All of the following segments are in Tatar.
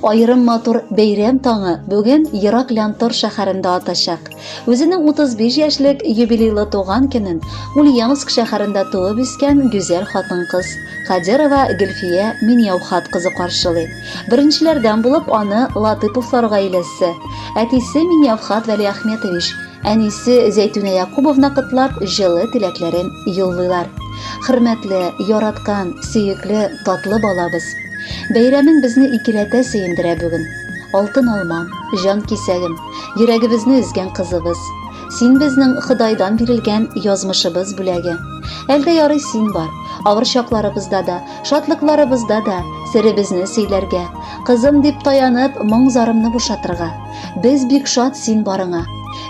Аерым матур бәйрәм таңы бүген ерак Лянтор шәһәрендә атачак. Үзенең 35 яшьлек юбилейлы туган көнен Ульяновск шәһәрендә туып үскән гүзәл хатын-кыз Кадерова Гөлфия Миняухат кызы каршылый. Беренчеләрдән булып аны Латыповлар гаиләсе, әтисе Миняухат Вәлиәхметович, әнисе Зәйтүнә Якубовна котлап, җылы теләкләрен юллыйлар. Хөрмәтле, яраткан, сөекле, татлы балабыз! Бәйрәмең безне икеләтә сөендерә бүген. Алтын алмам, җан кисәгем, йөрәгебезне өзгән кызыбыз. Син безнең Ходайдан бирелгән язмышыбыз бүләге. Әлдә ярый син бар. Авыр чакларыбызда да, шатлыкларыбызда да серебезне сөйләргә, кызым дип таянып, моң-зарымны бушатырга. Без бик шат син барыңа.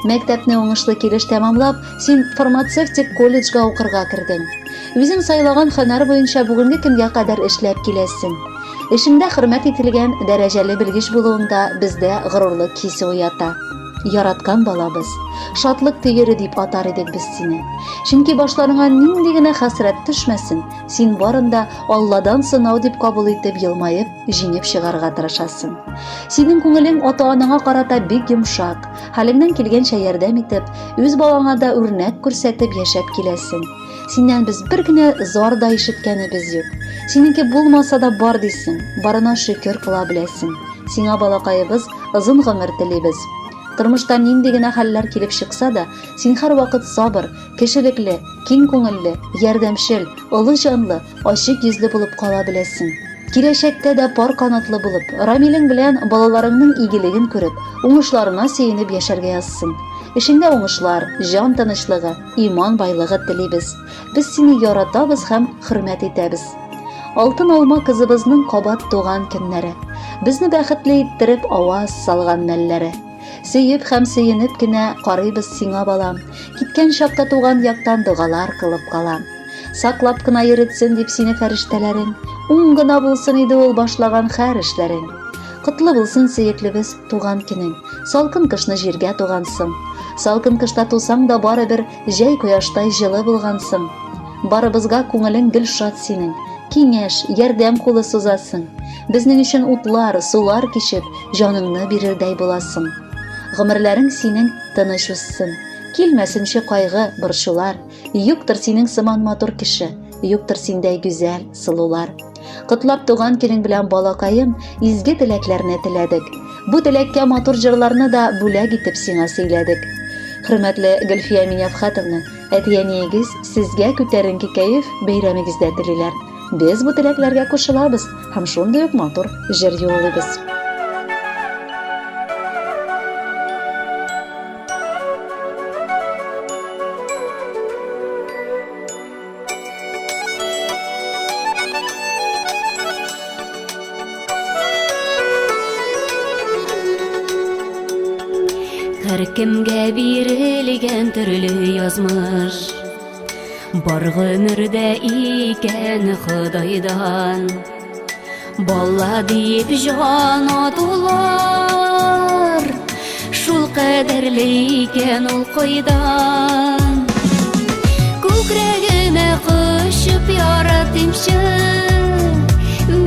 Мәктәпне уңышлы килеш тәмамлап, син фармацевтик колледжга укырга кердең. Үзең сайлаган һөнәр буенча бүгенге көнгә кадәр эшләп киләсең. Эшеңдә хөрмәт ителгән дәрәҗәле белгеч булуың да бездә горурлык хисе уята. Яраткан балабыз, шатлык төере дип атар идек без сине. Чөнки башларыңа нинди генә хәсрәт төшмәсен, син барын да Алладан сынау дип кабул итеп елмаеп, җиңеп чыгарга тырышасың. Синең күңелең ата-анаңа карата бик йомшак, хәлеңнән килгәнчә ярдәм итеп, үз балаңа да үрнәк күрсәтеп яшәп киләсең. Синнән без бер генә зар да ишеткәнебез юк. Синеке булмаса да бар дисең, барына шөкер кыла беләсең. Сиңа, балакаебыз, озын гомер телибез. Тормышта нинди генә хәлләр килеп чыкса да, син һәрвакыт сабыр, кешелекле, киң күңелле, ярдәмчел, олы җанлы, ачык йөзле булып кала беләсең. Киләчәктә дә пар канатлы булып, Рамилең белән балаларыңның игелеген күреп, уңышларына сөенеп яшәргә язсын. Эшеңдә уңышлар, җан тынычлыгы, иман байлыгы телибез. Без сине яратабыз һәм хөрмәт итәбез. Алтын алма кызыбызның кабат туган көннәре. Безне бәхетле иттереп аваз салган мәлләре. Сөеп һәм сөенеп кенә карыйбыз сиңа, балам. Киткән чакта туган яктан догалар кылып калам. Саклап кына йөретсен дип сине фәрештәләрең. Уң гына булсын иде ул башлаган хәр эшләрең. Котлы булсын, сөеклебез, туган көнең. Салкын кышны җиргә тугансың. Салкын кышта тусаң да барыбер җәй кояштай җылы булгансың. Барыбызга күңелең гел шат синең. Киңәш, ярдәм кулы сузасың. Безнең өчен утлар, сулар кичеп, җаныңны бирердәй буласың. Гомерләрең синең тыныч узсын. Килмәсенче кайгы, борчулар. Юктыр синең сыман матур кеше, юктыр синдәй гүзәл, сылулар. Котлап туган көнең белән, балакаем, изге теләкләрне теләдек. Бу теләккә матур җырларны да бүләк итеп сиңа сөйләдек. Хөрмәтле Гөлфия Минәфхәтовна, әти-әниегез сезгә күтәренке кәеф бәйрәмегездә телиләр. Без бу теләкләргә кушылабыз һәм шундый ук матур җыр юллыйбыз. Һәркемгә бирелгән төрле язмыш Бар гомердә икән Ходайдан Бала диеп җан атулар Шул кадәрле икән ул кайдан Күкрәгемә кочып яратыймчы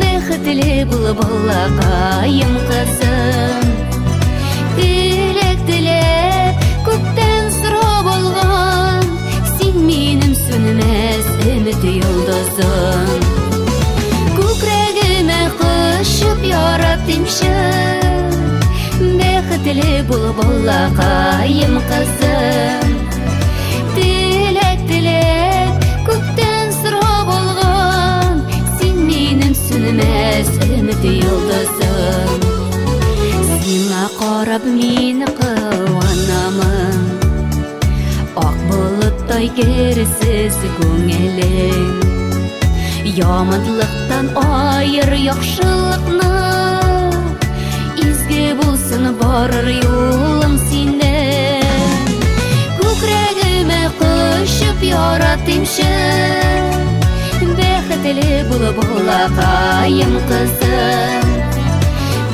Бәхетле бул балакаем кызым Теләк теләп күктән сорап алган Син минем сүнмәс өмет йолдызым Күкрәгемә кочып яратыймчы Бәхетле бул балакаем кызым Теләк теләп күктән сорап алган Син минем сүнмәс өмет йолдызым Сиңа карап мин куанамын Ак болыттай керсез күңелең Яманлыктан аер яхшылыкны Изге булсын барыр юлың синең Күкрәгемә кочып яратыймчы Бәхетле бул балакаем кызым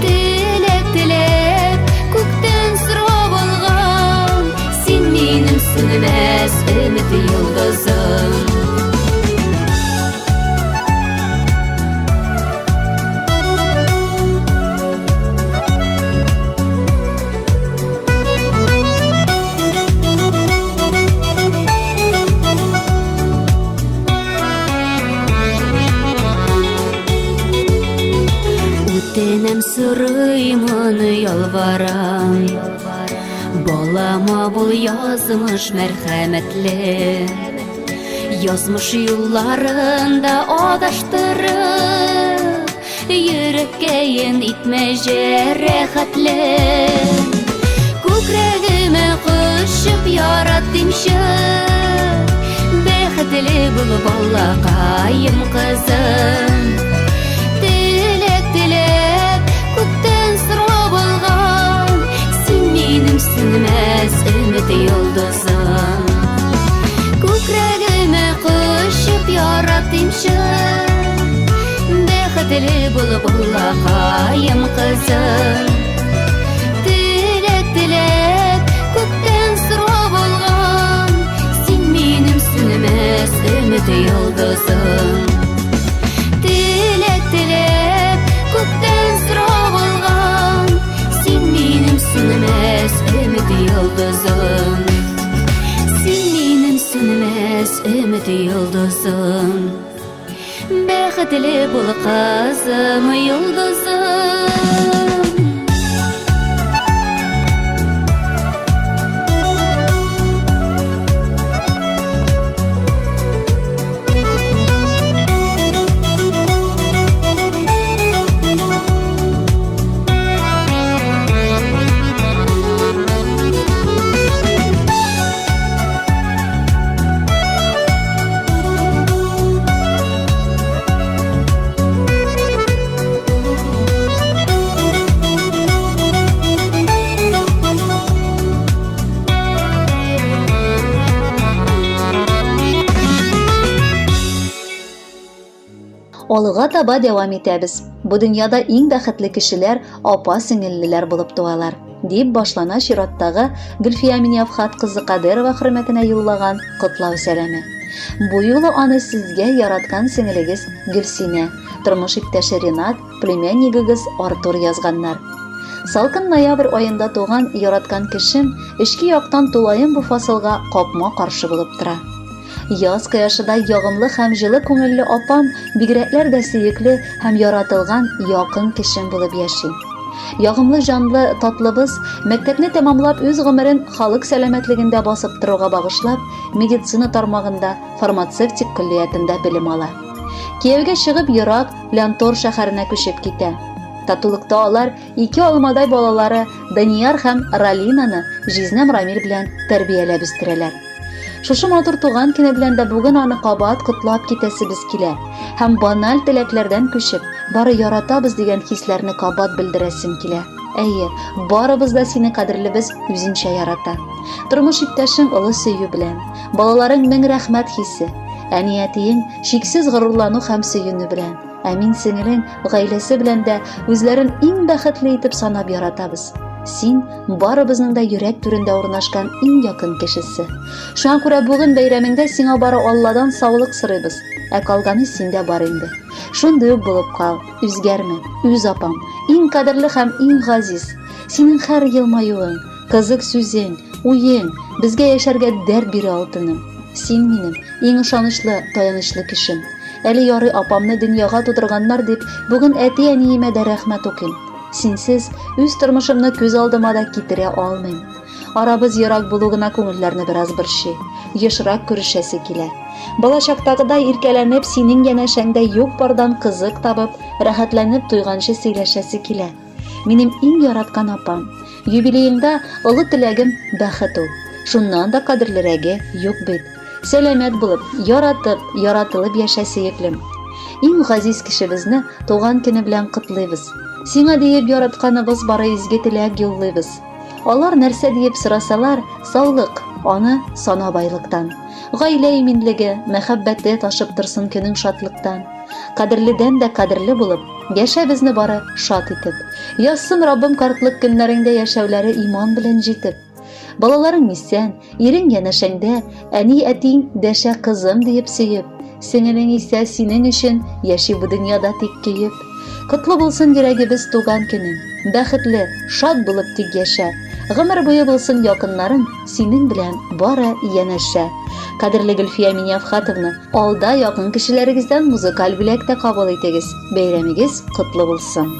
Теләк теләп күктән сорап алган Син минем сүнмәс өмет йолдызым. Үтенәм, сорыймын, ялварам. Балама бул язмыш мәрхәмәтле. Язмыш юлларында адаштырып, Йөрәккәен итмә җәрәхәтле. Күкрәгемә кочып яратыймчы, Бәхетле бул, балакаем, кызым. Теләк теләп, күктән сорап алган, Син минем сүнмәс өмет йолдызым. Күкрәгемә кочып яратыймчы, Бәхетле бул, балакаем, кызым. Теләк теләп, күктән сорап алган, Син минем сүнмәс өмет йолдызым. Теләк теләп, күктән сорап алган, Син минем сүнмәс өмет йолдызым. Син минем сүнмәс өмет йолдызым. Бәхетле бул, кызым, йолдызым. Алга таба дәвам итәбез. Бу дөньяда иң бәхетле кешеләр апа-сеңеллеләр булып туалар, дип башлана чираттагы Гөлфия Миниафхат кызы Кадырова хөрмәтенә юллаган котлау сәламе. Бу юлы аны сезгә яраткан сеңелегез Гөлсинә, тормыш иптәше Ренат, племяннигыгыз Артур язганнар. Салкын ноябрь аенда туган яраткан кешем эчке яктан тулаем бу фасылга капма-каршы булып тора. Яз кояшыдай ягымлы һәм җылы күңелле апам бигрәкләр дә сөекле һәм яратылган якын кешем булып яши. Ягымлы җанлы татлыбыз мәктәпне тәмамлап үз гомерен халык сәламәтлегендә басып торуга багышлап, медицина тармагында, фармацевтик көллиятендә белем ала. Кияүгә чыгып ерак Лянтор шәһәренә күчеп китә. Татулыкта алар ике алмадай балалары Данияр һәм Ралинаны җизнәм Рамил белән тәрбияләп үстерәләр. Шушы матур туган көне белән дә бүген аны кабат котлап китәсебез килә. Һәм баналь теләкләрдән күчеп, бары яратабыз дигән хисләрне кабат белдерәсем килә. Әйе, барыбыз да сине кадерлебез үзенчә ярата. Тормыш иптәшең олы сөю белән, балаларың мең рәхмәт хисе, әни-әтиең чиксез горурлану һәм сөенү белән. Ә мин сеңелең гаиләсе белән дә үзләрен иң бәхетле итеп санап яратабыз. Син барыбызның да йөрәк түрендә урнашкан иң якын кешесе. Шуңа күрә бүген бәйрәмеңдә сиңа бары Алладан саулык сорыйбыз. Ә калганы синдә бар инде. Шундый ук булып кал, үзгәрмә, үз апам, иң кадерле һәм иң газиз. Синең һәр елмаюың, кызык сүзең, уең безгә яшәргә дәрт бирә, алтыным. Син минем иң ышанычлы, таянычлы кешем. Әле ярый апамны дөньяга тудырганнар дип, бүген әти-әниемә дә рәхмәт укыйм. Синсез үз тормышымны күз алдыма да китерә алмыйм. Арабыз ерак булу гына күңелләрне бераз борчый. Ешрак күрешәсе килә. Балачактагыдай иркәләнеп, синең янәшәңдә юк-бардан кызык табып, рәхәтләнеп туйганчы сөйләшәсе килә. Минем иң яраткан апам. Юбилееңда олы теләгем бәхет ул. Шуннан да кадерлерәге юк бит. Сәламәт булып, яратып, яратылып яшә, сөеклем. Иң газиз кешебезне туган көне белән котлыйбыз. Сиңа диеп яратканыбыз бары изге теләк юллыйбыз. Алар нәрсә диеп сорасалар, саулык, аны сана байлыктан. Гаилә иминлеге, мәхәббәте ташып торсын көнең шатлыктан. Кадерледән дә кадерле булып, яшә безне бары шат итеп. Язсын Раббым картлык көннәреңдә яшәүләре иман белән җитеп. Балаларың исән, ирең янәшәңдә, әни-әтиң дәшә кызым диеп сөеп, сеңелең исә синең өчен яши бу дөньяда тик көеп. Котлы булсын йөрәгебез туган көнең, бәхетле, шат булып тик яшә. Гомер буе булсын якыннарың синең белән бары янәшә. Кадерле Гөлфия Миниафхатовна, алда якын кешеләрегездән музыкаль бүләк тә кабул итегез. Бәйрәмегез котлы булсын!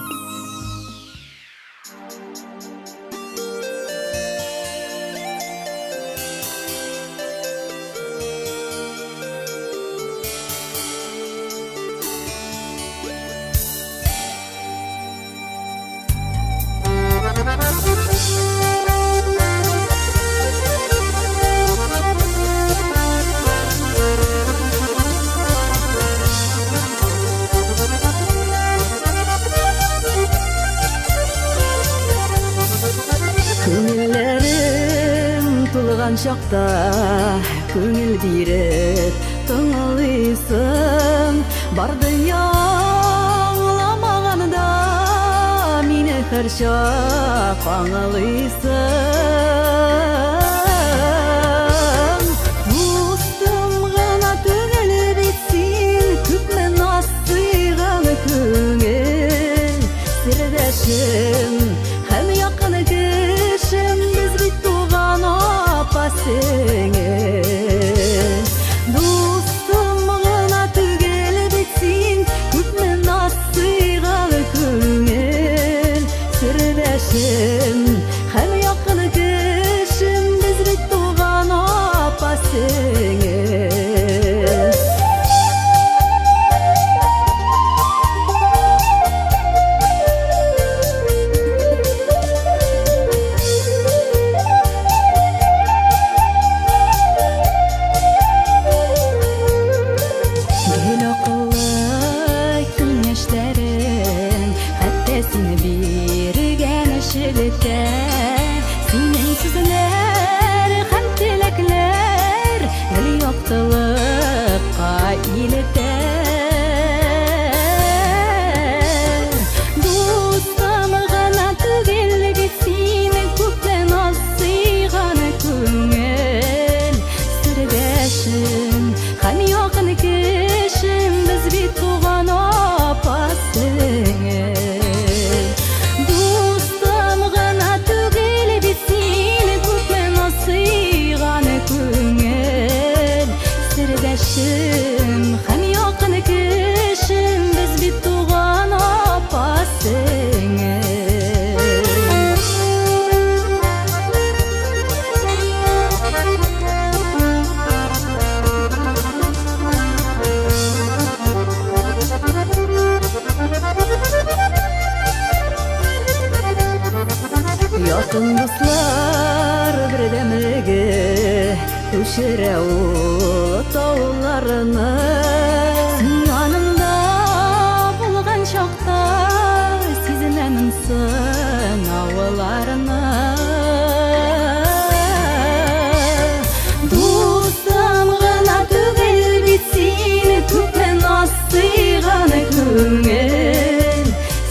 чакта күңел биреп тыңлыйсың. Бар дөнья аңламаганда мине һәрчак аңлыйсың. Дустым гына түгел бит син, күпме наз сыйган күңел. Сердәшем һәм якын кешем, без бит туган апа сеңел. Дустым гына түгел бит син, күпме наз сыйган күңел. Сердәшем һәм якын кешем, без бит туган апа сеңел. Гел акыллы киңәшләрең, хәтта син биргән шелтә. Синең сүзләр һәм теләкләр гел яктылыкка илтә. Дустым гына түгел бит син, күпме наз сыйган күңел. Сердәшем һәм якын кешем, без бит туган апа сеңел. Дустым гына түгел бит син, күпме наз сыйган күңел. Сердәшем һәм якын кешем, без бит туган апа сеңел. Якын дуслар бердәмлеге күчерә ул тауларны. Син янымда булган чакта сизенәмен сынауларны. Дустым гына түгел бит син, күпме наз сыйган күңел.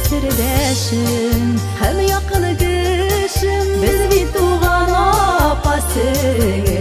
Сердәшем һәм якын кешем, без бит туган апа сеңел.